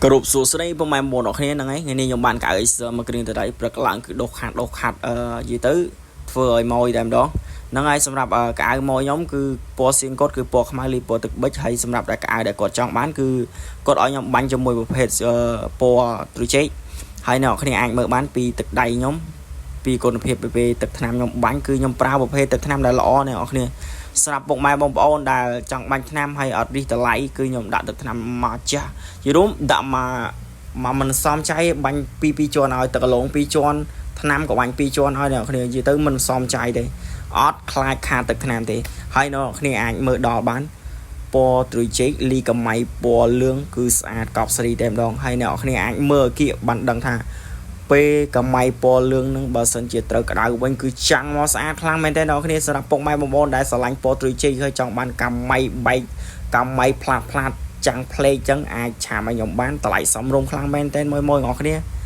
គ្រប់សួស្តីពុកម៉ែបងប្អូនអរគ្នាហ្នឹងហើយថ្ងៃនេះខ្ញុំបានកៅអីសមកគ្រឿងទៅដៃព្រឹកឡើងគឺដុសខាត់ដុសខាត់អឺនិយាយទៅធ្វើឲ្យម៉ួយតែម្ដងហ្នឹងហើយសម្រាប់កៅអៅម៉ួយខ្ញុំគឺពណ៌សៀងគាត់គឺពណ៌ខ្មៅលីពណ៌ទឹកប៊ិចហើយសម្រាប់តែកៅអៅដែលគាត់ចង់បានគឺគាត់ឲ្យខ្ញុំបាញ់ជាមួយប្រភេទពណ៌ទ្រូចេកហើយអ្នកនរគ្នាអាចមើលបានពីទឹកដៃខ្ញុំពីគុណភាពពេលទឹកថ្នាំខ្ញុំបាញ់គឺខ្ញុំប្រើប្រភេទទឹកថ្នាំដែលល្អអ្នកនរគ្នាស្រាប់ពុកម៉ែបងប្អូនដែលចង់បាញ់ថ្នាំហើយអត់រិះតម្លៃគឺខ្ញុំដាក់ទឹកថ្នាំមកចាស់ជារួមដាក់មកមកមិនសមចៃបាញ់ពីរពីរជាន់ឲ្យទឹកកឡងពីរជាន់ថ្នាំក៏បាញ់ពីរជាន់ឲ្យអ្នកនរគ្នានិយាយទៅមិនសមចៃទេអត់ខ្លាចខាតទឹកថ្នាំទេហើយអ្នកនរគ្នាអាចមើលដល់បានពណ៌ទ្រុយចេកលីកម្ៃពណ៌លឿងគឺស្អាតកប់ស្រីតែម្ដងហើយអ្នកនរគ្នាអាចមើលគៀកបានដឹងថាពេលកម្ៃពណ៌លឿងនឹងបើសិនជាត្រូវក្តៅវិញគឺចាំងមកស្អាតខ្លាំងមែនទែនអ្នកនរគ្នាសម្រាប់ពុកម៉ែបងប្អូនដែលស្រឡាញ់ពណ៌ទ្រុយចេកហើយចង់បានកម្ៃបែកកម្ៃផ្លាតផ្លាតចាំងផ្លេកចឹងអាចឆាមឲ្យខ្ញុំបានតម្លៃសមរម្យខ្លាំងមែនទែនមួយមួយអ្នកនរគ្នា។